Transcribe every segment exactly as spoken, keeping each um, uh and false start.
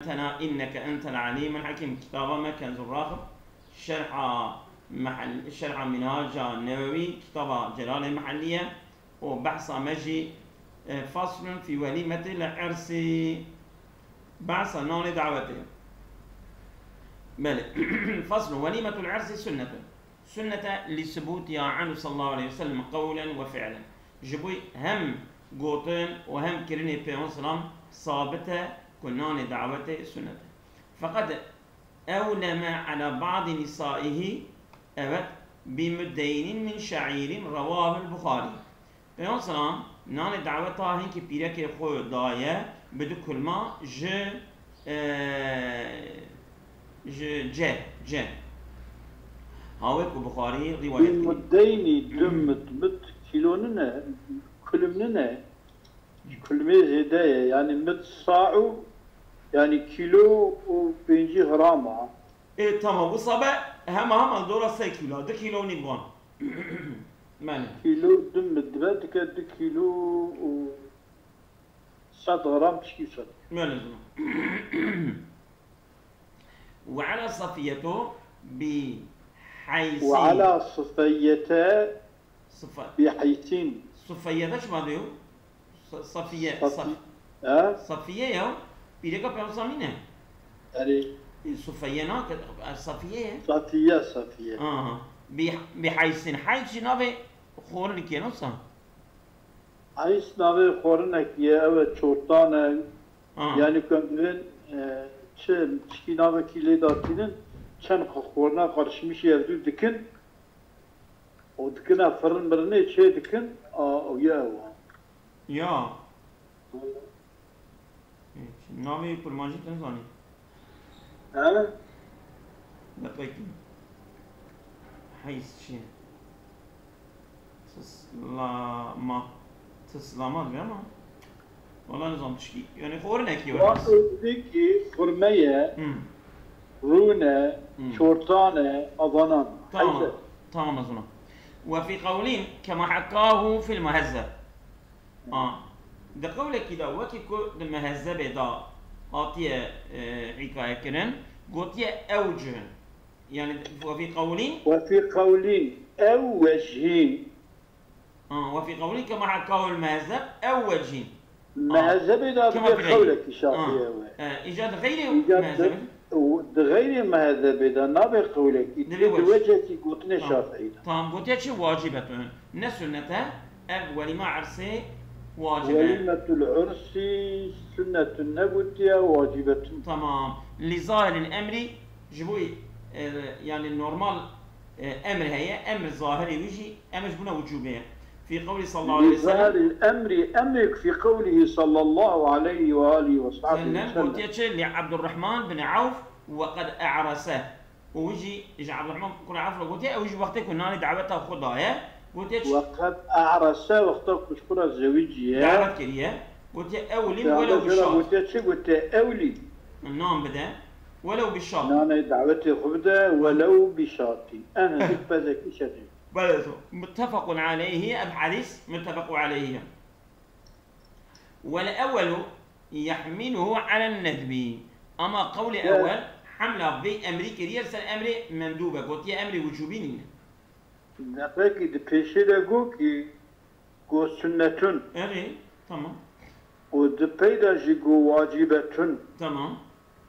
Tena inneke entel alimul hakim. Kitaba me Kenzur Raxib, şerha Mehel-, şerha Minhaca Newewî, kitaba Celalê Mehellî ye û behsa me jî, e, faslun fî welîmetil ersî, behsa nanê dawetê. Belê. Faslun, welîmetul ersî sunnetun. Sunnete li subûtiha anhu sallallahu aleyhi ve sellem qewlen ve fi'len. Ji bo hem gotin û hem kirinê Peyxember selam sabit e ku nanê dawetê sunnet e. Feqet ewleme ala ba'di nisaihi, evet, bi muddeynin min şa'îrin, rewahul Buxarî. Peyxember selam nanê daweta hinkî pîrekê xwe daye bi du kulma ji, e, ji ce, ce. Hawê ku Buxarî rîwayet kiriye. Muddeynî du mud, mud kîlo nine, kulm nine. Kulmê zêde ye. Yanî mud sa'u, yanî kîlo û pêncî gram a. Ê, tamam. Wisa be hema hema li dora sê kîlo, du kîlo nîv wan. Belê. Kîlo du mud dibe, dike du kîlo û sed gram, çikî sed. Belê, zina. Ve ala Safiyeto bi haysin. Ve ala Safiyete Sıfa-, bi haysin. Sufeyye de çima diyor? Sa-, Safiye, Safi-, Saf-, he? Safiye ya. Pîreka Peyxember nîne? Erê. E, Sufeyye na ke, e, Safiye ye. Safiye, Safiye. Aha. Bi, bi haysin. Hays jî navê xorinikê, nasıl? Hays navê xorinek ye, ew e, çortan e. Ha. Yanî ku em divên, e, çi, çikî navekî lê datînin, çend xorina qarişmişî hevdû dikin. Û dikine firin mirinê çê dikin, a, û ya ew a. Ya. Hiç. Navê kurmancî tu nizanî? He? Deqekî. Heys çi? Tislama. Tislama dibe ama. Wala nizam tişkî. Yani xorinek ye. Wan û dikî xurme ye, Hmm. rûne, Hmm. çortan e, avanan. Tamam. Heyse. Tamam, ez ona. Ve fî qewlîn kema hekkahu fil muhezzeb. Ha. Di qewlekî de wekî ku di muhezzebê de hatiye, e, hîkaye kirin, gotiye ew cihîn. Yani ve fî qewlîn. Ve fî qewlîn ew wecîn. Ha, ve fî qewlî kema hekahul mehezeb ew wecîn. Ha. Mehezebê de kema bê qewlekî şafî ew e. E, îca di xeyrê mehezebê? Di xeyrê mehezebê de nabê qewlekî. Di wecekî gotinê şafîî de. Tamam, gotiye çi wacibetun. Ne sunnete, ev welîma ersê wacibe. Welîmetul ursi sunnetun negotiye, wacibetun. Tamam. Li zahiril emrî, ji bo, e, yani normal E, emr heye, emr zahirê wî jî, emr ji bûna wicûbê ye. Fî qewlî sallallahu aleyhi ve sellem. Zahiril emrî, emrê fî qewlî sallallahu aleyhi ve alihi ve sahbihi ve sellem. Gotiye çi? Li Abdurrahman bin Awf ve qed e'rese. Û wî jî ji Abdurrahman kurê Awf re gotiye, ew jî wextê ku nanê daweta xwe daye, gotiye çi? Ve qed e'rese, wexta ku ji xwe re zewiciye. Dawet kiriye. Gotiye ewlîn welew bi şat. Gotiye çi? Gotiye ewlîn. Nan bide. Welew bi şat. Nanê dawetê xwe bide, welew bi şatî. En hindik bezekî şerî. Belê to. Muttefaqun aleyhi, ev hadîs muttefaqu aleyhi ye. Wel ewwelu yehmiluhu alen nedbi. Ama qewlê ewwel, hemla vê emrî kiriye ser emrê mendûbe. Gotiye emrê wicûbî nîne. Deqekî di pêşê de got kî, got sunnetun. Erê, tamam. Û di pey de jî got wacibetun. Tamam.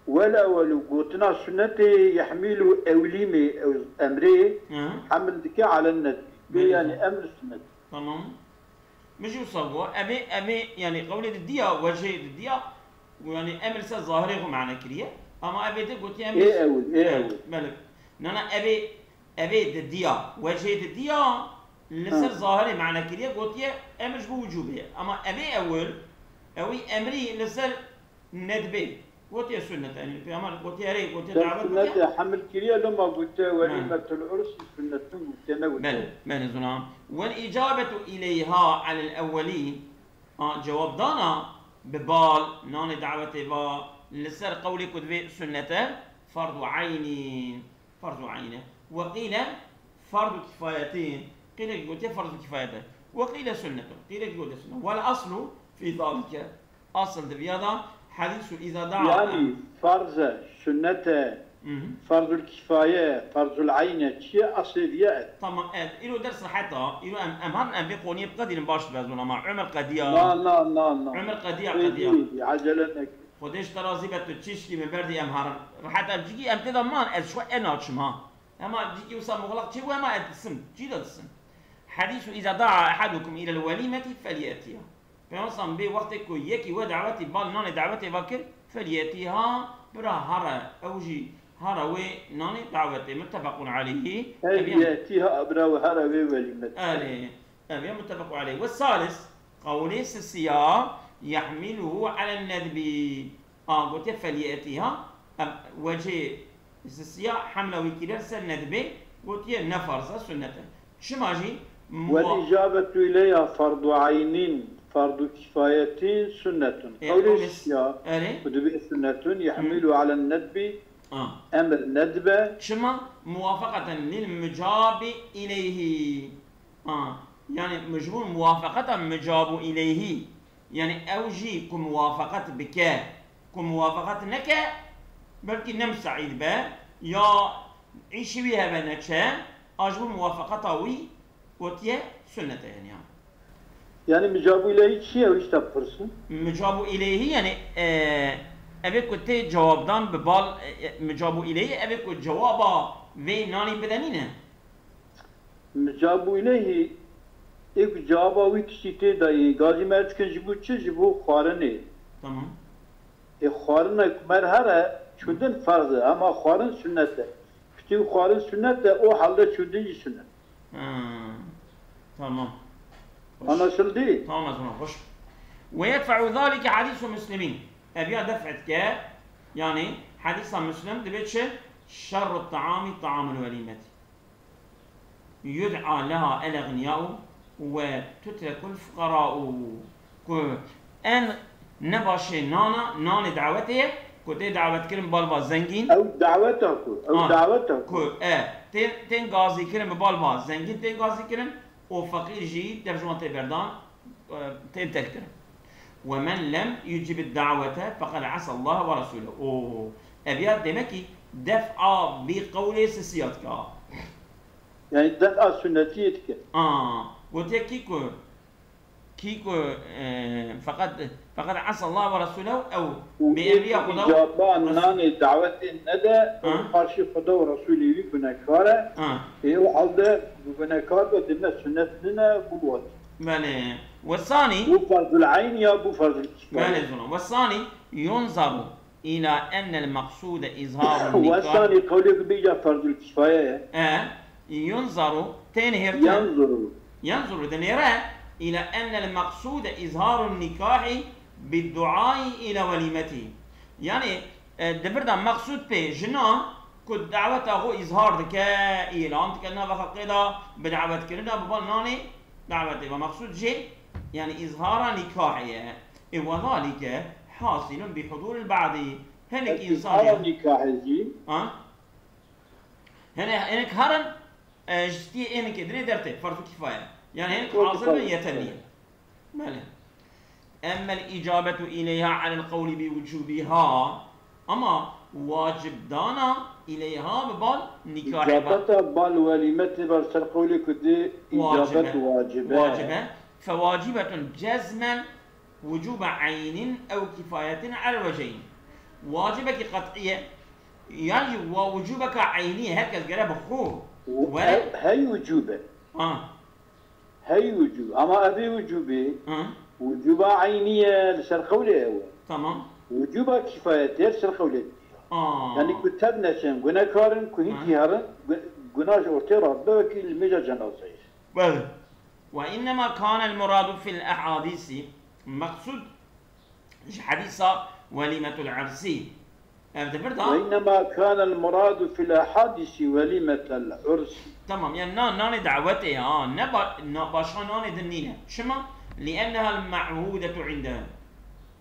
Wel ewelu gotina sunnetê yehmîlu ewlîmê ew emrê Hı. hemil dike alen nedbî. Bê Belê. yanî emr sunnet. Tamam. Min jî wisa got, evê, evê, yanî qewlê di diya, wecê di diya, yanî emr ser zahirê xwe mane kiriye. Ama evê de gotiye emr Ê ewil, ê Evet, ewil. belê. Nana evê Evê didiya, wecê didiya, li ser Hı. zahirê mane kiriye, gotiye emr ji bo wicûbê ye. Ama evê ewil, ewî emrî li ser nedbê, gotiye sunnet. Yani Peygamber gotiye erê, gotiye Ser dawet sunnetê gotiye. hemil kiriye, loma gotiye Hı. welîmetul ursi sunnetun gotiye, ne gotiye. Belê, belê, zûna. Wel îcabetu ileyha alel ewwelî, a, cewabdana bi bal, nanê dawetê va, li ser qewlê ku divê sunnete, fardu eynî. Farzu eyn e. Ve qîle fardu kifayetin. Qîlekî gotiye farzu kifayet e. Ve qîle sunnetun. Qîlekî gotiye sunnet. Vel aslu fî zalike. Asl di viya da Hadîsu îza daa. Yani farz e, sünnet e, Hı hı. farzul kifaye, farzul eyn e, çi ye, eslê vî ye. Tamam, evet. Îro ders rehet a. Îro em, em herin em vê qoniyê biqedînin baş dibe zûn ama. Ömer qediya. Na, na, na, na. Ömer qediya, Ê, qediya. Ê, ê, ecele nek. Xwedê ji te razî be tu çişkî min berdî em herin. Rehet em cigî em tê de man ez ji xwe e naçim ha. Ema cîkî wisa muxlaq çêbû, ema ez disim. Cî de disim. Hadîsu îza daa ehadukum îlel welîmetî felyetiha. Peyxamber bê wextê ku yekî we dawetî bal nanê dawetê ve kir, felyetiha bira here, ew jî here wê nanê dawetê. Muttefaqun aleyhî. Felyetiha bira we here wê welîmetê. Erê. Ev ya muttefaqu aleyh. Ve salis, qewlê sisiya yehmiluhu alen nedbi. A gotiye felyetiha, em, wecê sisiya hemla wî kiriye ser nedbê, gotiye ne farz e, sünnet e. Çima jî Wal muwa- icabetu ileyha fardu eynin, fardu kifayetin, sünnetun. E, Qewlê qewlê s-, sisiya, erê. Ku dibê sünnetun, Hı. yehmilu alen nedbi, A. emir nedbe. Çima? Muwafaqeten lil mucabi ileyhi. Ha, yani mecbûr muwafaqeta mucabu ileyhî. Yani ew jî ku muwafaqet bike, ku muwafaqet neke, belkî ne misaîd be, ya îşî wî hebe neçe, a ji bo muwafaqeta wî gotiye sünnet e yani ya. Yani mucabu ileyhî çi ye, ew işte pirsin? Mucabu ileyhî yani, e, evê ku tê cewabdan bi bal, e, e, mucabu ileyhî, evê ku cewaba vê nanî bide nîne. Micabû ileyhî, ê ku cewaba wî tiştî tê de yê, gazî me dikin ji bo çi? Ji bo xwarinê. Tamam. Ê xwarina ku me re here, çûndin ferz e, hema xwarin sunnet e. Piştî ku xwarin sunnet e, o halde çûndin jî sunnet. Ha, tamam. Hoş. Anlaşıldı? Tamam, ez ona hoş. Ve yedfe'u zalike hadisu Müslimîn. Ev ya def dike, yani hadisa Müslim dibe çi? Şerru ta'ami ta'amul welimeti. Yud'a leha el-egniya'u ve tutrekul fuqara'u. Ku en nebaşê nana, nanê dawetê ye, ku tê dawetkirin balva zengîn. Ew daweta ku, ew Ha, daweta ku. Ku, e, tên, tên gazîkirin bi balva zengîn tên gazîkirin û feqîr jî dev ji wan tê berdan, e, tên terkkirin. Ve men lem yucibid da'wete feqad asallaha ve rasûlehu. O, ev ya demek ki def'a vî qewlê sisiya dike. Yani def'a sünnetiyê dike. A, gotiye kî ku, kî ku, e, feqad, feqad asallaha ve rasûlehu ew Û bêemriya ê Xuda û icaba Resul- nanê dawetê nede, Ha? ew qarşî Xuda û Resûlê wî gunekar e. Ha. Ê o halde bi gunekar be dine sünnet nine bû wat. Belê. Ve sanî Bu farzul eyn ya bu farzul kifayet. Belê zona. Ve sanî yunzaru ila ennel meqsûde izharun nikah. Wesanî qewlê ku bêja farzul kifayet ye. E, yunzaru, tên hêrtin. Yanzuru. Yanzuru, dinêre ila ennel meqsûde izharun nikahi bid duai ila welimeti. Yani, e, di vir de meqsûd pê jina ku daweta xwe izhar dike, îlan dike nava xelkê de, bi dawetkirina bi van nanê dawetê ve meqsûd jê, yani izhara nikahê ye. Ê, "Ve zalike hasilun bi huduril ba'di." Hinek Peki, însan aya ya. Nikahê jî? Ha? Hinek, hinek herin, e, ji stiyê ênikê dinê dertê, ferzu kifaye. Yani hinek Ferzu hazir bin kifaye. Yeterli. Belê. Emmel icabetu ileyha alel qawli bi wucubiha. Ama wacibdana ileyha bi bal nikahê ve. İcabeta bal welîmetê ber ser qewlê ku dê icabet Wacibe. Wacibe. Wacibe. Fewacibetun cezmen wucuba eynin ew kifayetin el weceyn. Wacibekî qet'iye, yan jî wa wucubeka eynî ye, her kes gere bi xwe Wu-, were. Hey, hey wucube. Ha. Hey wucub. Ama evê wucubê, Hı. Wucuba eynî ye, li ser qewlê ew e. Tamam. Wucuba kifayetê li ser qewlê. Aa. Yani ku tev neçin, gunekar in, ku hinkî Hı. herin, gu-, guna ji ortê re dibe wekî li mêja cenazeyê. Belê. Ve innema kanel muradu fil ehadisi, meqsûd ji hadîsa welîmetul ersî. Ev di vir de. Ve innema kanel muradu fil ehadisi welîmetel ursi. Tamam, yani na-, nanê dawetê ya, ne ba-, na-, başka nanê din nîne. Çima? Li ennehel me'hudetu indehum.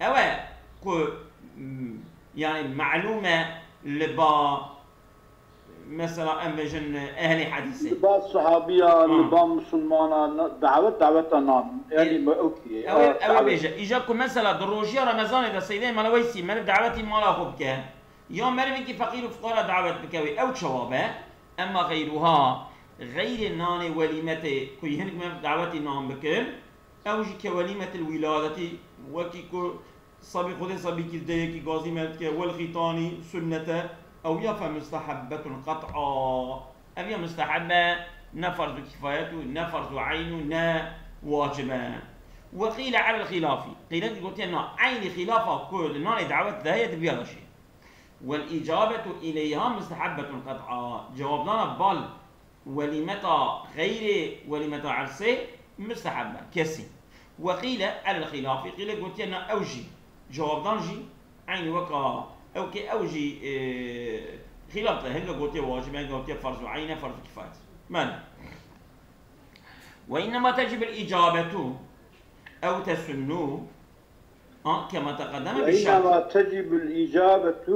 Ew e ku, m, yani malûm e li ba mesela em bêjin, e, ehlê hedîsê. Li ba sahabiya, Ha. li ba misilmana, na- dawet, daweta nan. Yani E, me okey. Ew ê, ew ê bêje. Îja ku mesela di rojiya Remezanê de Seydê Meleweysî meriv dawetî mala xwe bike, ya merivekî feqîr û fuqara dawet bike wê, ew çewab e. Emma xeyruha, xeyrê nanê welîmetê ku hinek meriv dawetî nan bikin, ew jî ke welîmetil wîladetî, wekî ku Sabî Xwedê sabîkî dê yekî gazî me dike, wel xîtanî sunnete, ew ya fe mustehebbetun qet'a. Ev ya musteheb e, ne ferz û kifayet û ne ferz û eyn û ne wacib e. Ve qîle elel xîlafî. Qîlekî gotiye na, eynî xîlafa ku li nanê dawet de heye dibiya de jî. Wel îcabetu îleyha mustehebbetun qet'a. Cewabdana bal welîmeta xeyrê welîmeta ersê musteheb e, kesî. Ve qîle elel xîlafî, qîlê gotiye na ew jî, cewabdan jî eynî weka ew ke ew jî, e, xîlaf de hinga gotiye wacib e, hinga gotiye ferz û eyn e, ferz û kifayet. Mene. Ve innema tecibul îcabetu ew tesunnu, ha, kema teqedeme bi şert. وإنما تجب الإجابة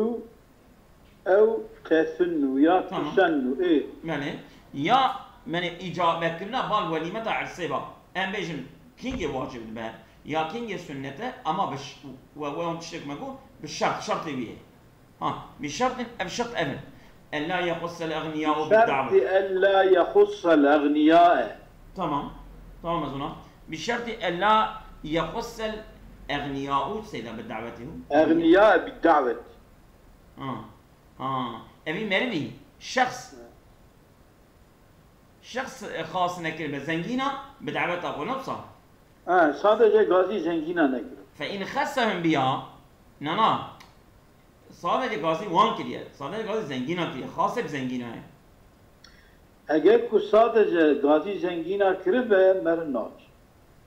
أو تسن ya Tamam. تسن ê. Mene, ya, mene, îcabetkirina bal welîmeta ersê ba. Em bêjin, kingê wacib dibe, ya kingê sunnet e, ama bi ş-, we, we hon tiştek me got, bi şert, şertê wî ye. Ha, bi şertin, ev şert ev in. Ella yexussel egniyâ'u bi شرط da'wet. ألا يخص الأغنياء. Tamam. Tamam ez ona. Bi şerti ella yexussel egniyâ'u seyda bi da'wetî. أغنياء بالدعوة. Ha. Ha. Evî merivî. Şexs. Şexs, e, xas nekiribe. Zengîna bi daweta xwe nefsa. Ha, sadece gazî zengîna nekir. Fe in xessehum biha. Na, na. Sadece gazî wan kiriye. Sadece gazî zengîna kiriye. Xasê bi zengîna ye. Eger ku sadece gazî zengîna kiribe, meriv naç.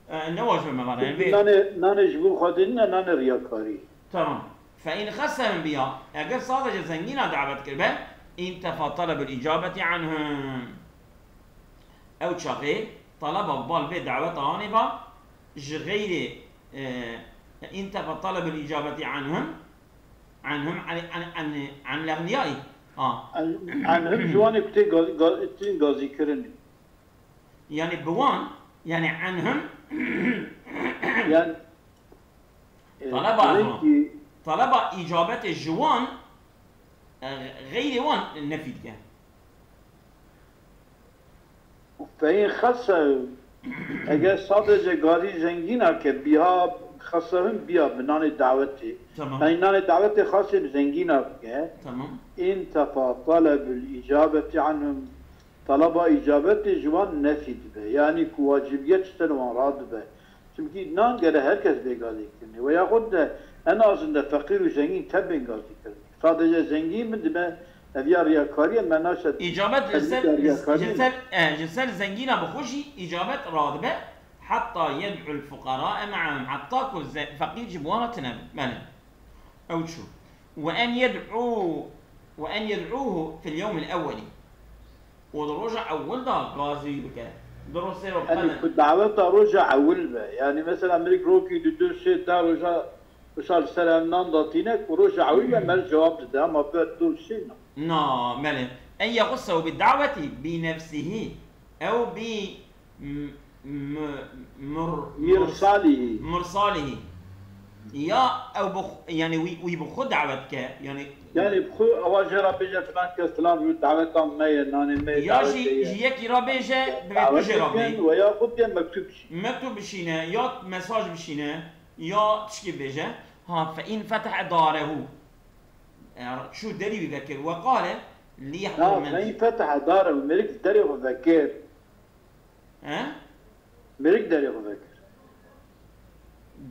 E, ne wacib me vana. Yani, Nanê, nanê ji bo xwe dinine, nanê riyakarî. Tamam. Fe in xessehum biha. Eger sadece zengîna davet kiribe, intefa talebul icabeti anhum. Ew çaxê taleba bal vê daweta anê ba, ji xeyrê, e, intefa talebul icabeti anhum, anhum, an, an, an, an legniyayî. Ha. Anhum ji wanê ku tê gaz, gaz, tên gazî kirinê. Yani bi wan, yani anhum, Yani e, Taleba demek azam. ki Taleba icabetê ji wan, e, xeyrê wan nefî dike. Fe in xesehum, eger sadece gazî zengîna ke biha xesehum biya bi nanê dawetê. Tamam. Yani nanê dawetê xasê bi zengîna bike. Tamam. Intefa talebul icabeti anhum. Taleba icabetê ji wan nefî dibe. Yani ku wacibiyet ji ser wan radibe. Çimkî nan gere her kes bê gazî kirinê. Ve yaxud de en azinde feqîr û zengîn tevbên gazî kirinê. Sadece zengîn min dibe, ev ya riyakarî ye, me naşe Îcabet ji tevlîda ser, riyakarî ji ye. ser, e, ji ser zengîna bi xwe jî îcabet radibe. Hetta yed'ul fuqara ma'ahum. Hetta ku ze-, feqîr jî bi wan re tine be. Belê. Ew çû. Ve en yed'u, ve en yed'uhu fil yewmil ewweli. Û di roja ewil de gazî bike. Di roj sê roj Yani qede. ku daweta roja ewil be. Yani mesela mirik rokî di du sê da roja, roja li ser ev nan datîne ku roja ewil be mer cewab dide ama ber du sê na. Na, belê. En yexussehu bi da'weti bi nefsihi. Ew bi m-, m-, mur-, Mirsalî. Mursalî. Ya ew bi xu-, yani wî, wî bi xwe dawet ke. Yani Yani bi xwe ewa jê re bêje filan kes filan rû dawetan me ye, nanê me ye, ya dawetê jî, ye. Jî yekî re bêje, bi Dawet tu jê re bikin bê. Ve ya xwe diye mektub bişîne. Mektub bişîne, ya mesaj bişîne, ya tişkî bêje. Ha, fe in fetahe darehu. Eğer şu derî wî vekir. Ve qale li Na, yahdur fe men. in fetahe darehu, mêrik derê xwe vekir. He? Mêrik derê xwe vekir.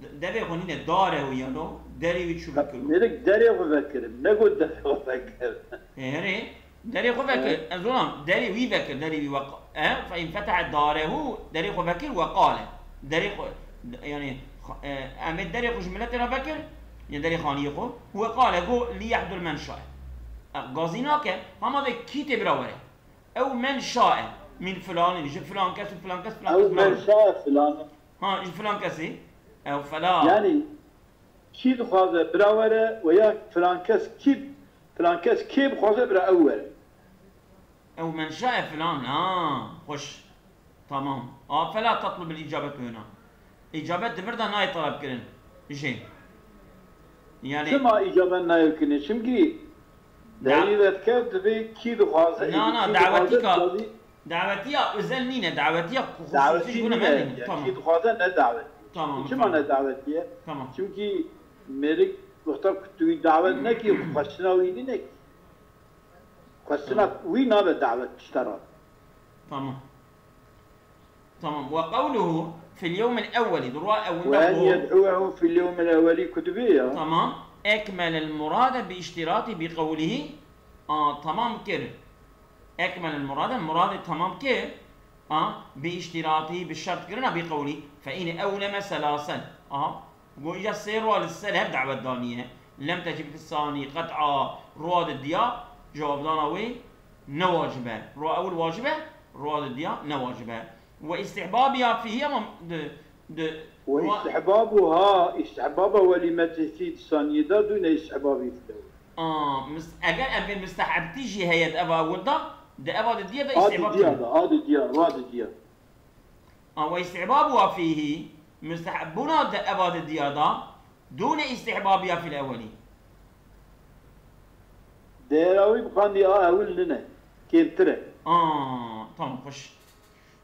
D-, devê xwe nîne, darehu yano, derî wî çû vekir. Mêrik derê xwe vekir. Negot derê xwe vekir. Herê, derê xwe vekir. Evet. Ez ona, derê wî vekir, derê wî weq-, e, fe in fetahe darehu, derê xwe vekir we qale. Derê xwe, yani, x-, e, em ê derê xwe ji miletê re vekir, ya derê xaniyê xwe. We qale go li yahdur men şae. E, gazî nake, hema de kî tê bira were. Ew men şae, min filanin, ji filan kes û filan kes, filan kes, Ew filan. men şae filan. Ha, ji filan kesî. Ew fela. Yani kî dixwaze bira were ve ya filan kes kî, filan kes kê bixwaze bira ew were. Ew men şae filan, ha, xweş. Tamam. A, fela tetlub el îcabet huna. Îcabet di vir de nayê telebkirin. Jê. Yani Çima îcabe nayê kirin? Çimkî Da- derî vedker divê kî dixwaze, Na, na, kî dixwaze dawetîka, dixwaze- dawetiya özel nîne, dawetiya xusûsî Dawetî ji bo ne nîne, yani Tamam. kî dixwaze ne dawetî. Tamam, Çima tamam. ne dawetî ye? Tamam. Çimkî mêrik wexta ku tu wî dawet nekî, xwestina wî nîne kî. Xwestina Tamam. wî nabe dawet ji te re. Tamam. Tamam. Ve qewluhu fil yewmil ewweli. Di roja ewwel de Ve en bu. yed'uhu fil yewmil ewweli ku dibê ya. Tamam. Ekmelel murade bi iştirati bi qewlihi. A, tamam kir. Ekmelel murade, muradê tamam kir. A, bi iştirati, bi şert kirina bi qewli. Fe in ewleme selasen. A, Go îca sê roja li ser hev dawet daniye. Lem tecib fi sani qet'a roja di diya cewabdana wê ne wacib e. Roja ewil wacib e, roja di diya ne wacib e. Ve istihbabiha fîhî ama di, di Ve roja istihbabuha, istihbaba welîmetê fî di saniyê de dûne istihbabî fî de. A, mis-, eger em bê mistehebtî jî heye di eva ewil de, di eva di diya de A di istihbab diya tune. de, a di diya, ra di diya. A, ve istihbabuha fîhî, mustehebbûna di eva di diya da, dûne istihbabiha fil ewwelî. Değera wî bi qandî a ewil nine, kêmtir e. A, tamam, xweş.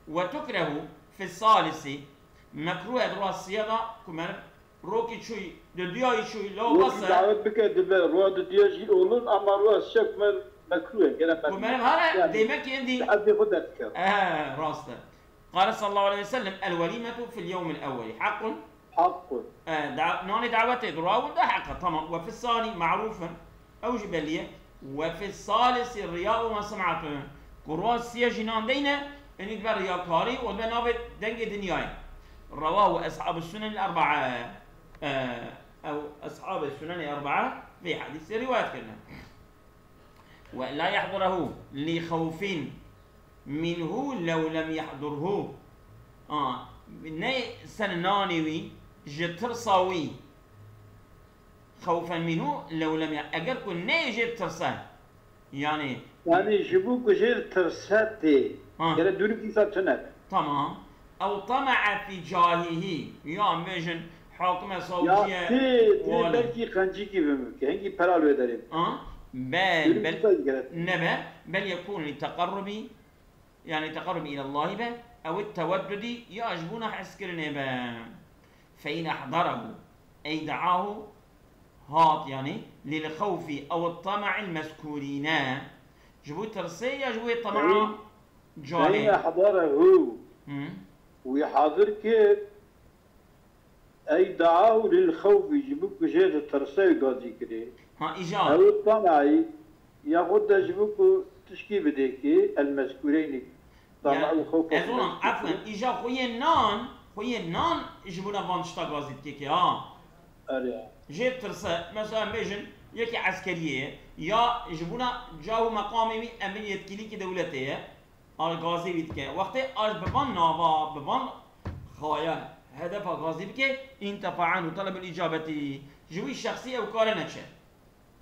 Ve tukrehu fis salisi, mekruh e di roja sêya da, ku meriv rokî çûyî, di duyayî çûyî, lo Rokî basa. dawet bike dibe, roja di diya jî olur, ama roja sêya ku meriv mekruh e, gere Ku meriv meriv hare, yani, demekî êndî. Di hezdê xwe derdikeve. E, rast e. Qale sallallahu aleyhi ve sellem, el welîmetu fil yewmil ewweli. Haqqun. Haqqun. E, da-, nanê dawetê di roja ewil de heq e, tamam. Ve fis sani, marûf e. Ew jî belî ye. Ve fis salisi riya'u ve sum'atun. Ku roja sêya jî nan deyne, êndî dibe riyakarî û dibe navê dengê dinyayê. Rewahu eshabu sunen el erba'a. E, ew eshabê sunenê erba'a vê hedîsê rîwayet kirine. Ve la yahdurehu li xewfin minhu lew lem yahdurhu. A, ne sen nanê wî ji tirsa wî. Xewfen minhu lew lem yah-, eger ku neyê jê tirse. Yani Yani ji bo ku jê tirse tê. Ha. Gere dûrî dîsa tune be. Tamam. Ew tama'a fî cahihî. Ya em bêjin hakim e, Ya savcı ye, tê, tê wali. belkî qencîkî bi min bike. Hingî pera li wê derê bike. Ha? Bel, Dûrî bel, dîsa gere. nebe, bel yekûn li teqerrubî, yani teqerrubî îlallahî be, ew teweddudî, ya ji bona hezkirinê be. Fe in ehderehu, ey da'ahu, hat, yani, lil xewfî ew tama'il mezkûrîne. Ji bo tirsê ya ji bo tama'a Beyî, carê. beyî ehdarehu. Hı. Wî hazir kir. Ey da'ahu lil xewfî, ji bo ku jê ditirse wî gazî kirê. Ha, îca. Ew tama'î, yaxud de ji bo ku tişkî bidê ki el mezkûreynî. Tama Yani, û xewf ez û onam, mezkûr efwen, kir. îja xwe yê nan, xwe yê nan ji bona van tişta gazî dike ki, ha. Erê. Jê tirse, mesela em bêjin, yekî eskeriyê ye, ya ji bona cah û meqamê wî em bên yetkîlîkî dewletê ye, a gazê wî dike. Wextê a bi van nava, bi van xaya, hedefa gazî bike, întefa anhu talebul îcabetî, ji wî şexsî ew kare neçe.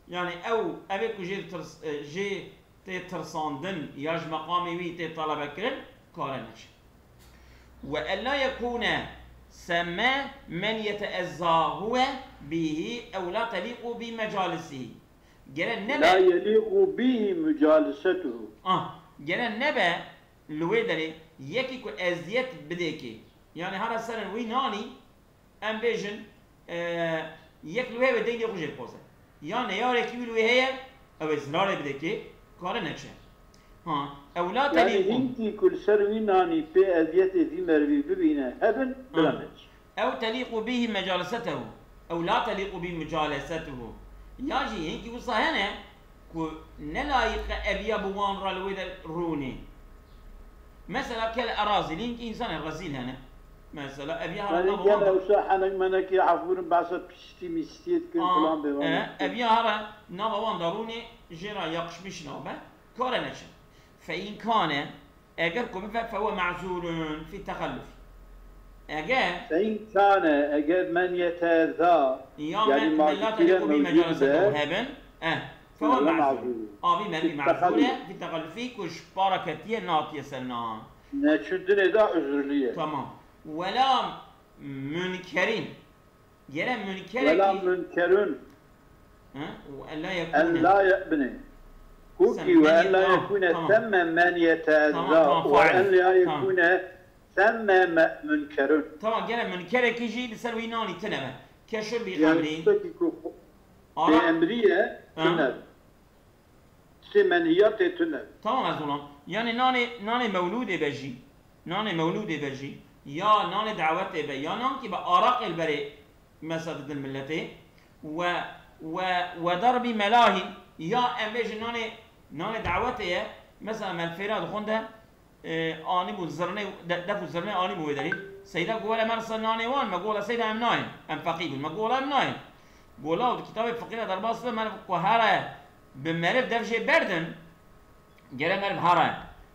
Yani ew, ev ê ku jê tirs-, e, jê tê tirsandin ya ji meqamê wî tê talebe kirin, kare neçe. Ve ella yekûne seme men yeteezza huve bihi ew la telîqu bi mecalisihi. Gere nebe La yelîqu bihi mucalisetuhu. Ah, gere nebe li wê derê yekî ku eziyet bidê kê. Yani hara serên wî nanî, Em bêjin, e, yek li wê wê deynê xwe jê dixwaze. Ya neyarekî wî li wê heye, ew ê zirarê bide kê, kare neçe. Ha, ew la Yani telîqu. hinkî ku li ser wî nanî pê eziyetê vî merivî bibîne, hebin, bila Ha. neçe. Ew telîqu bîhî mecalisetehu. Ew la telîqu bî mucalesetuhu. Ya jî hinkî wisa hene, ku ne layîq e eviya bi wan re li wê de rûnê. Mesela kel erazîlîn ki însanê rezîl hene. Mesela eviya hara Yani nava gel wan de. ewşa henek menekê, af bûrin, behsa piştî mîstiyê dikin, Aa, filan bêvan e, dikin. Eviya hara nava wan de rûnê jê re yakışmış nabe. Kare neçe. Fe in kane, eger ku bife, fe huve ma'zûrun fî texellufî. Eger Fe in kane, eger men yeteza, Ya yani me-, me la malikî de telîqu bî mewcûd mecalisetehu be. hebin. Eh. Fewa mezûr. Avî merivî mezûr e, fî texellufî ku ji para ketiye natiye ser nan. Neçûn dinê de uzurlî ye. Tamam. Wela münkerin. Gere münkerek. Wela münkerun. Ha? Û en la yekûne. En la ye-, binê. Kuki ve en la yekûne semme men yetezza. Tamam, tamam, fail. Ve en la yekûne semme me-, münkerun. Tamam, gere münkerekî jî li ser wî nanî tine be. Keşur bi emrî. Tiştekî ku bê emrî ye, tune. Tiştê menhiyatê tune. Tamam ez olam. Yani nanê, nanê mewlûdê be jî. Nanê mewlûdê be jî. Ya nanê dawetê be. Ya nankî be araqê li berê mesela didin milletê. Ve, ve, ve darbi melahî. Ya em bêjin nanê, nanê dawetê ye. Mesela me fêra dixwinde. E, anîbû zirnê, de-, def û zirnê anîbû wê derî. Seyda got, "Wele me risa nanê wan." Me got, "Wele Seyda em nayên. Em feqîr bûn." Me got, "Wele em nayên." Got, "La û di kitabê feqîra derbas be, meriv ku here bi meriv dev jê berdin, gere meriv here."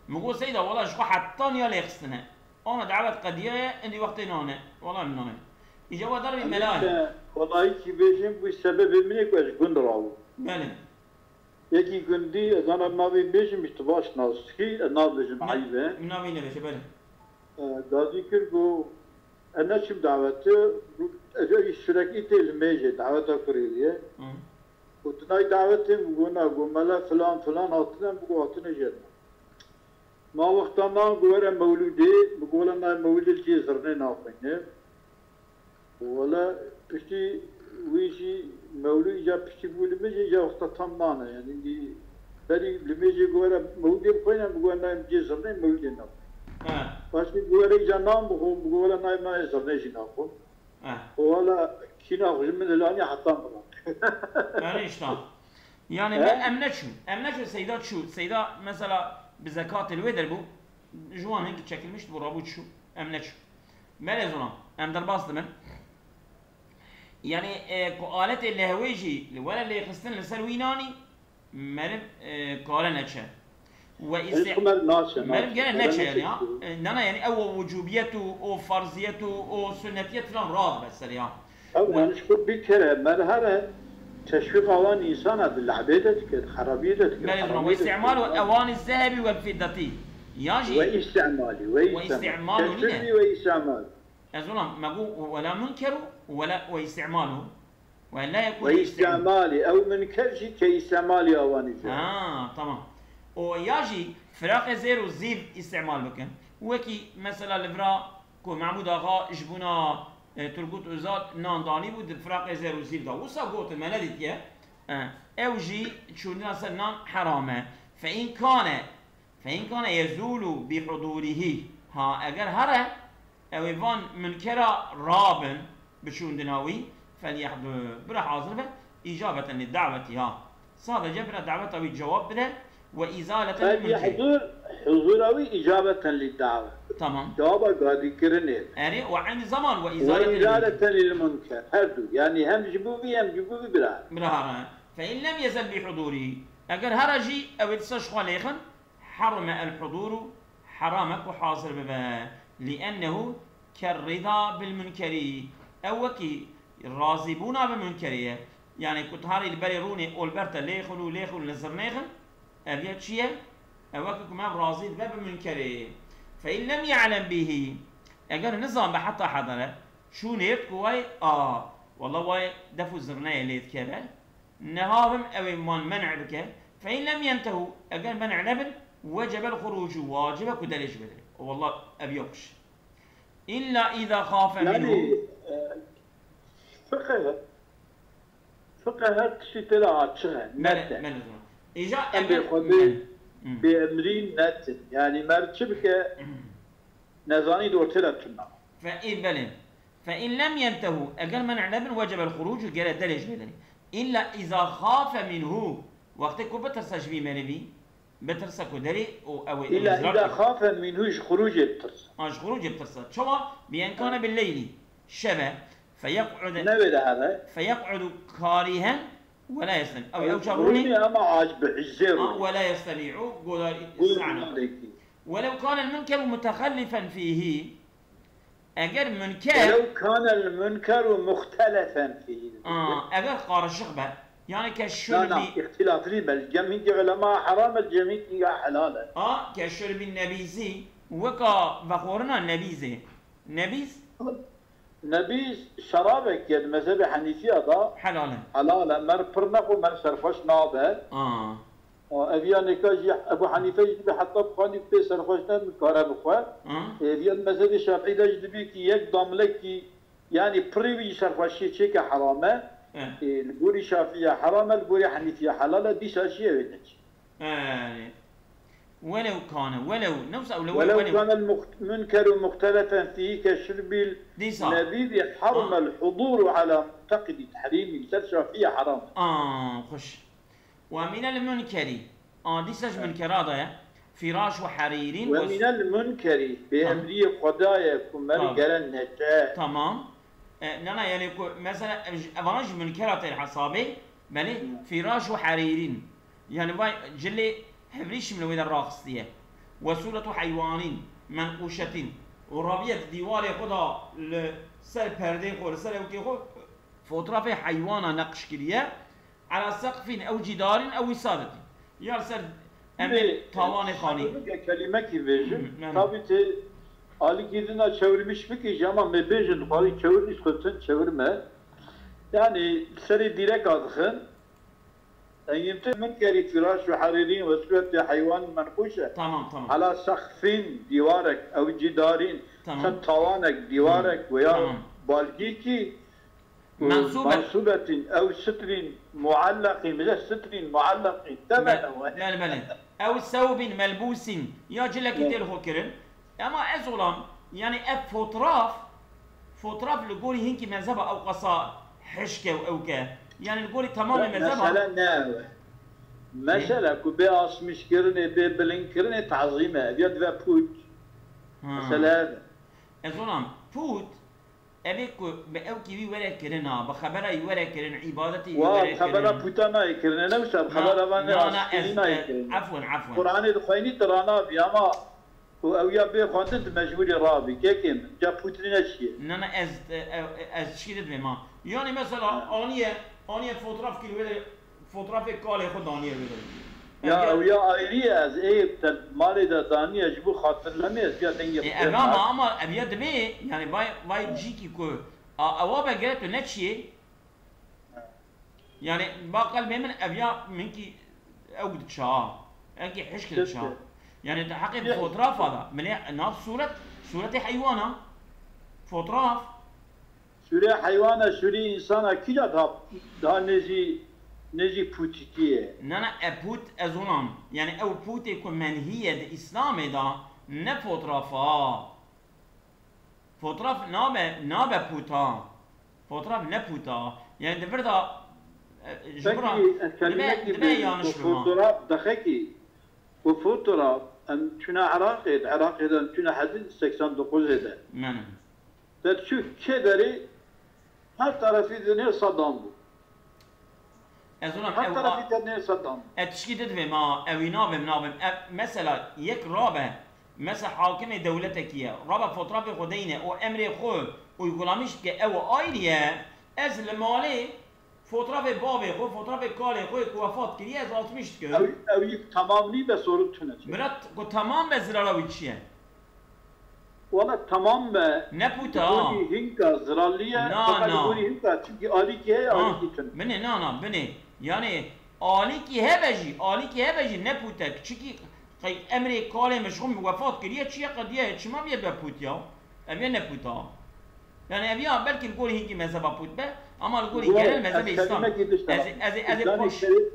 Me got, "Seyda, wela ji xwe heta niha lêxistine. Ana dawet qediyaye, indî wextê nane. Wela em nayên." Îca we darî melayê. Wela hîkî bêjin, bu sebebê min ê ku ez gund rabûm. Belê. Yekî gundî, ez ana navê bêjim, ji tu baş nas dikî, ez nabêjim, eyb e. Navê nebêje, belê. E, gazî kir, got, ez neçim dawetê, got, ez ê sürekli tê limêjê, daweta kurê ye. Hı. Got, tu nayê dawetê, min got, na, got, mele filan filan hatine, min got, hatine jêr. Ma wexta man got, were mewlûdê, min got, wele nayê mewlûdê li cihê zirnê naxwîne. Wele piştî wî jî mewlûd îca piştî bû limêjê, îca wexta tam nane. Yani îndî berî limêjê got, were mewlûdê bixwîne, min got, na, em cihê zirnê mewlûdê naxwin. He. Paştî got, were îca nan bixwe, min got, wele nayê, nayê zirnê jî naxwin. He. Wele kîna xwe ji min dilanî heta min. Yani işte. Yani me, em neçûn. Em neçûn Seyda çû. Seyda mesela bi zekatê li wê der bû. Ji wan hinkî çekilmiş bû, rabû çû. Em neçûn. Belê zona. Em derbas dibin. Yani, e, ku aletê lehwê jî li were lêxistin li ser wî nanî, meriv, e, kare neçe. Ve îstî-, meriv gere neçe yani ya. E, nana yani ew wicubiyet û o farziyet û o sünnetiyet filan rahat be ser ya. Ew yani ji xwe bir kere merhere teşwîqa wan însana di lehbê de dike, di xerabiyê de dike. Belê zona. Ve îstîmalu ewanî zehebî wel fiddetî. Ya jî. Ve îstîmalî, ve îstîmalî. Ve îstîmalu nîne. Teşwîqî ve îstîmal. Ez olam me got wela munkeru wela ve îstîmalu. Ve la yekûn. Ve îstîmalî, ew munker jî ke îstîmalî awanî jî. Ha, tamam. O ya jî firaqê zêr û zîv îstîmal bikin. Wekî mesela li vira ku Mehmûd Axa ji bona, e, Turgut Özal nan danî bû di firaqê zêr û zîv de. Wisa gotin me nedîtiye. E, ew jî çûndina ser nan heram e. Fe in kane Fe in kane yezûlu bi hudûrihî. Ha, eger here, ew ê van munkera rabin, biçûndina wî, felyehdur. Bira hazir be, îcabeten li dawetî ha. Sadece bira daweta wî cewab bide, ve îzaleten lil munker. Felyehdur, huzûra wî îcabeten li dawet. Tamam. Cewaba gadîkirinê. Erê, ve eynî zaman ve îzaleten lil munker. Ve îzaleten lil munker. Her du. Yani hem ji bo vî hem ji bo vî bira. Bira ha. Fe in lem yezel bi hudûrî. Eger here jî ew ê disa ji xwe lêxin, Harime el hudûru, heram e ku hazir bibe. Liennehu kerrida bil munkeri. Ew wekî razîbûna bi munkerê ye. Yani ku tu herî li berê rûnê olberte lêxin û lêxin li zirnêxin, ev ya çi ye? Ew wekî ku me razî dibe bi munkerê. Fe in lem ya'lem bihi. Eger nizan be heta hedere, çû nêrt ku way, a, wala way def û zirneyê lê dikeve. Nehavim ew ê man men'e bike. Fe in lem yentehu, eger men'e nebin, wecebel xurucu, wacib e ku derê ji wê derê. Wallah, ev yok iş. İlla iza xafe minhu. Yani, e, fiqh, fiqh her tiştî tê de açık e, net e. Belê, belê zor. Îca emrê xwe bê, bê emrî net e. Yani mer çi bike, nezanî dor tê de tuna. Fe, ê, belê. Fe in lem yentehu, eger men'e nebin, wecebel xurucu, gere derê ji wê derê. İlla iza xafe minhu, wextê ku bitirse ji vî merivî, bitirse ku derê û ew ê îlla iza xafe minhu, ji xurucê bitirse. Ha, ji xurucê bitirse. Çawa? Bi en kane bil leyli, şeve, fe yeq'ude, ne wê de here, fe yeq'udu karihen, we la yestemi. Ew, ew çav rûnê, ama ac bi izzê rûnê. Ha, we la yestemi'u, godarî sa'na. Welev kane el munkeru mutehallifen fîhî, Eger munker. Welew kanel munkeru muhtelefen fîhî. Aa, eger qarişik be, Yani ke Na, na, şurbî îxtîlaf nî be. Li cem hingî ulema heram e, li cem hingî helal e. A, ke şurbî nebîzî, weka vexwarina nebîzê. Nebîz? Nebîz şerabek ye, li mezhebê Henîfiya da Helal e. helal e. Mer pir nexwe, mer serxweş nabe. A. A, ev ya nêka jî Ebu Henîfe jî dibe heta bixwendî pê serxweş ne, nikare bixwe. A. Ev ya li mezhebê Şafîî de jî dibê ki yek damlekî, yanî pirî wî ji serxweşiyê çêke heram e. E. E, li gorî Şafîî heram e, li gorî Henîfiya helal e, dîsa jî ew ê neçî. E, welew kane, welew, newsa ew le, ولو welew. كان المخت-، المنكر مختلفا فيه كشرب Dîsa. النبيذ حرم Ha. الحضور على معتقد تحريمه. Li ser Şafîî heram e. A, xweş. Ve minel munkeri. A, dîsa ji munkera de ye. Firaş ve herîrîn Ve ve minel munkeri, Tamam. bêemriyê Xwedayê ku mer Tamam. gere neçe. Tamam. E, na, na, yani ku mesela ev ji, evana ji munkera tê hesabê, belê, Hı. firaş ve herîrîn. Yani vay cilê hevrîşim li wê de raxistiye. Ve sûretu heywanîn, menquşetin. Û rabiye di dîwarê xwe da li ser perdê xwe, li ser ewkê xwe, fotrafê heywana neqş kiriye. Ala seqfîn ew cîdarîn ew wîsadetin. Ya li ser em ê Bê, tawanê xanî. Bike kelimekî bêjim. Hı, yani. Tabî tê alîkî dina çewirmiş bikî jî, ama me bêjin xwarî çewirmiş xwe tin çewirme. Yani serê dîreka dixin. Engîn tu min kerî firaş û herîrîn ve sûretê heywan menqûş e. Tamam, tamam. Ala seqfîn dîwarek ew cîdarîn. Tamam. Ser tawanek dîwarek Hı. veya Tamam. balgîkî Mensûbet. Mensûbetin, ew sitrîn muallaqîn, bize sitrîn muallaqîn, temene Be-, we. Belê, belê. Ew sewbîn melbûsîn, ya cilekî Evet. tê li xwe kirin. Ema ez olam, yani ev fotraf, fotraf li gorî hinkî mezheba ew qasa hişke û ewke. Yani li gorî tamamê Ya, mezheba. Mesele ne ew e. Mesele ku bê asmîşkirinê, bê bilindkirinê tazîm e. Ev ya dibe pût. Ha. Mesele ev e. Ez olam, pût, Ev ê ku bi ewkî wî were kirin a, bi xebera wî were kirin, îbadetê wî Wa, were xebera kirin. Pûta nayê kirin, ne wisa, bi Na, xebera van na, na, ez, asmîşkirî nayê e, kirin. Efwen, efwen. Quranê dixwînî tu ranabî, ama ku ew ya bê xwendin tu mecbûrî rabî. Kekê min, ca pût nîne çi ye? Na, na, ez, e, e, ez çi dibêm ha. Yani mesela Ha. aniye, aniye fotraf kir wê de Fotrafê kalê xwe daniye wê de. Ya, Ev ya ew ya ayrî ye, ez ê te malê de daniye ji bo xatirlemê, ez ya dengê Ê, xwe ev ama, ma. Ama ev ya dibê, yani vay, vay cîkî ku, a, ewa be gere tu ne çiyê? Yani, ba qelbê min ev ya min kî ew diça, ew kî hişk diça. Çi? Yani, te heqê Ya. Fotrafa da, milê nav suret, suretê heywana, fotraf. Sûrê heywana, sûrê însana kîja daha, daha nêzî, nêzî pûtikî ye? Na, na, e pût ez onam. Yani ew pûtê ku menhî ye di Îslamê de ne fotraf a. Fotraf nabe, nabe pût a. Fotraf ne pût a. Yani di vir de, e, ji bira Pekî, ez dibe, kelimekî dibe bêjim, yanlış ku bima. Fotraf, dexekî, ku fotraf, em çûne Iraqê, di Iraqê de em çûne hezî seksen dokuzê de. Mene. Te çû kê derê her terefî dinê Sedam bû. Ez ona Her ew terefî dinê Sedam bû. E tişkî didivê ma ewî nabim nabim. E, mesela yek rabe, mesela hakimê dewletekî ye. Rabe fotrafê xwe deyne û emrê xwe uygulamîş dike ew ayrî ye. Ez li malê Fotrafê bavê xwe, fotrafê kalê xwe ku wefat kiriye, ez altmiş dikim. Ew, ew yek tamam nî be, sorun tune. Mirat, ku tamam be, zirara wî çi ye? Wala tamam be. Ne puta. Li gorî hinka zirarlî ye, Na, fakat li na. Gorî hinka, çünkü alîkî heye, Ha, alîkî tune. Binê, na, na, binê. Yani alîkî hebe jî, alîkî hebe jî ne putek. Çünkü qey emrê kalê min ji xwe wefat kiriye, çi ye qediye, çima biye be put ya? Ev ye ne puta. Yani ev ya belkî li gorî hinkî mezheba pût be, ama li gorî Wê, genel mezhebê ez Îslam. Kelimekî dişt Ez, ez, ez, ez Wijdanê poş. Kerê,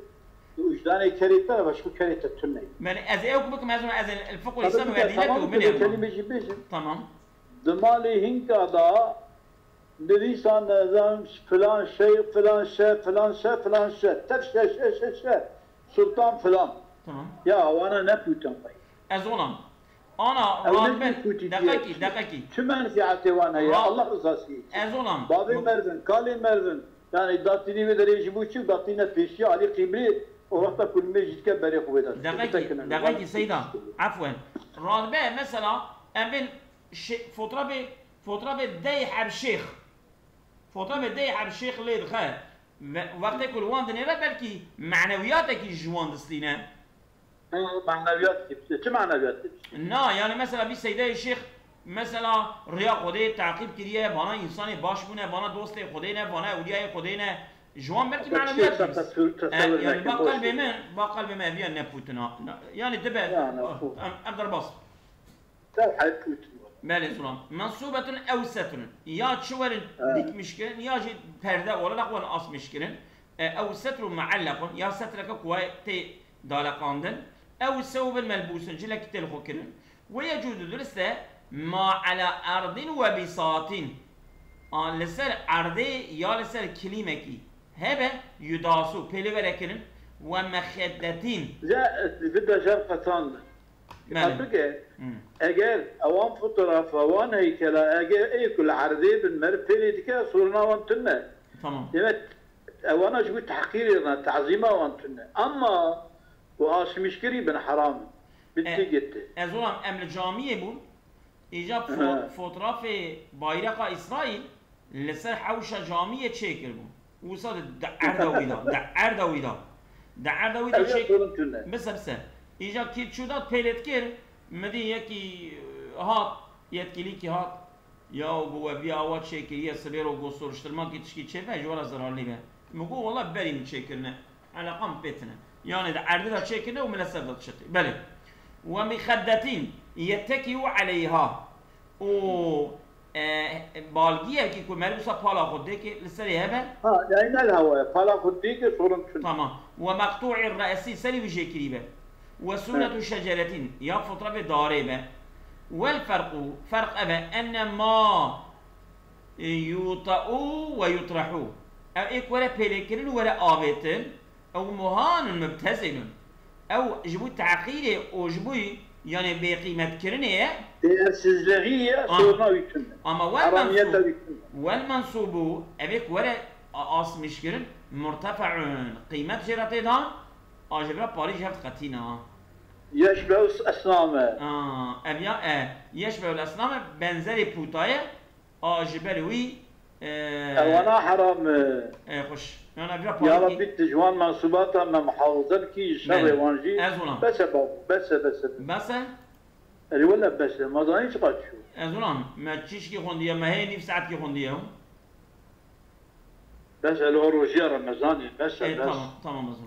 wijdanê kerê te, başka kerê te tune. Yani ez ê ew bikim, ez, ez el fiqh Îslam Tabii, werdîne tamam, tu, tu binê. Kelime jî bêjin. Tamam. Di malê hinka da nivîsan, e, zan, filan şey, filan şey, filan şey, filan şey, tev şey, şey, şey, şey, sultan filan. Tamam. Ya, wana ne pûtan bay. Ez olam. Ana, Ew ne radbe, jî kutî deqekî, diye. Deqekî. Çi menfîetê wan heye? Ra-, Allah rızası için. Ez olam. Bavê Yok. Mervin, kalê Mervin. Yani datînî wê derê ji bo çi datîne pêşiya Alî Qîblî, o wexta ku nimê jî dike berê xwe wê de. Deqekî, Bitekine, deqekî wan Seyda. Afwen. Radbe mesela em bên şê-, fotrafê, fotrafê dey heb şêx. Fotrafê dey heb şêx lê dixe. Ve-, wextê ku li wan dinêre belkî manewiyatekî ji wan distîne. Maneviyat tepiştî. Çi maneviyat tepiştî? Na, yani mesela bir Seydeyê Şêx mesela riya Xwedê taqîb kiriye, vana insanê baş bûne, vana dostê Xwedê ne, vana ewliyayê Xwedê ne. Ji wan belkî maneviyat tepiştî. E, yani ba qelbê min, ba qelbê min eviya ne putin ha. Na, yani dibe. Em, em derbas. Belê zulam. Mensûbetun ew setrun. Ya çi werin dikmiş kirin, ya jî perde olarak werin asmiş kirin. E, ew setrun muallakun, ya setreke ku tê daleqandin. Ew sewbin melbûsin, cilekî tê li xwe kirin. Ve yecuzu, dirist e, ma ala erdin ve bisatin. A, li ser erdê ya li ser kilîmekî hebe, yudasu, pêlê were kirin, ve mexeddetin. Bide jan qetandin. Belê. Bike, eger ewan fotografa, wan heykela, eger ê ku li erdê bin, meriv pêlê dike, soruna wan tune. Tamam. Demek, ewana ji bo tehqîrê re, tazîma wan tune. Ama ku aşmîşkirî bin heram in. Bitti gitti. Ez olam em li camiyê bûn. Îca fo-, fotoğrafê bayraqa Îsraîl li ser hewşa camiyê çêkiribû. Wisa di, di erda wî de, di erda wî de. Di erda wî de çêk-, bise, bise. Îca kî çû dat pêlêt kir, min dî yekî, e, hat, yetkîlîkî hat. Ya bi we vî awa çêkiriye, sibê ro got soruştirmakî tişkî çêbe, ji we re zerarlî be. Min got wela berî min çêkirine. Eleqa min pê tine. Yanê di erdê de çêkirine û min li ser de dişitî. Belê. Ve mixeddetin yettekîu eleyha. Û, e, balgiyekî ku meriv wisa pala xwe dikê li serê hebe. Ha, yani ne li hewaya, pala xwe dikê, sorun tune. Tamam. Ve meqtû'î re'sî, serî wî jê kirî be. Ve sûretu şeceretin, ya fotoğrafê darê be. Wel ferqu, ferq ev e, enne ma, e, yuta'u ve yutrahu. Ev ê ku were pêlêkirin û were avêtin, ew muhanun mubtezilun. Ew ji bo tehqîrê û ji bo, yani, bêqîmetkirinê ye. Değersizliği ye, soruna wî tune. Ama wel mensûb, wel mensûbu, ev ê ku were a-, asmîşkirin, murtefe'un, qîmet jê re tê dan, a ji vira parî ji hev diqetîna. Yeşbe'u esname. A, ev ya, e, yeşbe'u esname, benzerê puta ye, a ji ber wî, e, ewana heram e. E, xweş. Yana vira parî. Ya Rabbi, tu ji wan mensûbata me muhafaza bikî, ji şerê wan jî. Ez olam. Bes e babo, bes e, bes e. Bes e? Erê wele bes e, ma zanî çiqas çû. Ez olam, me çîşkî xwendiye, me hê nîv saetkî xwendiye. Bes e, li rojiya Remezanê, bes e, bes. Tamam, tamam, ez olam.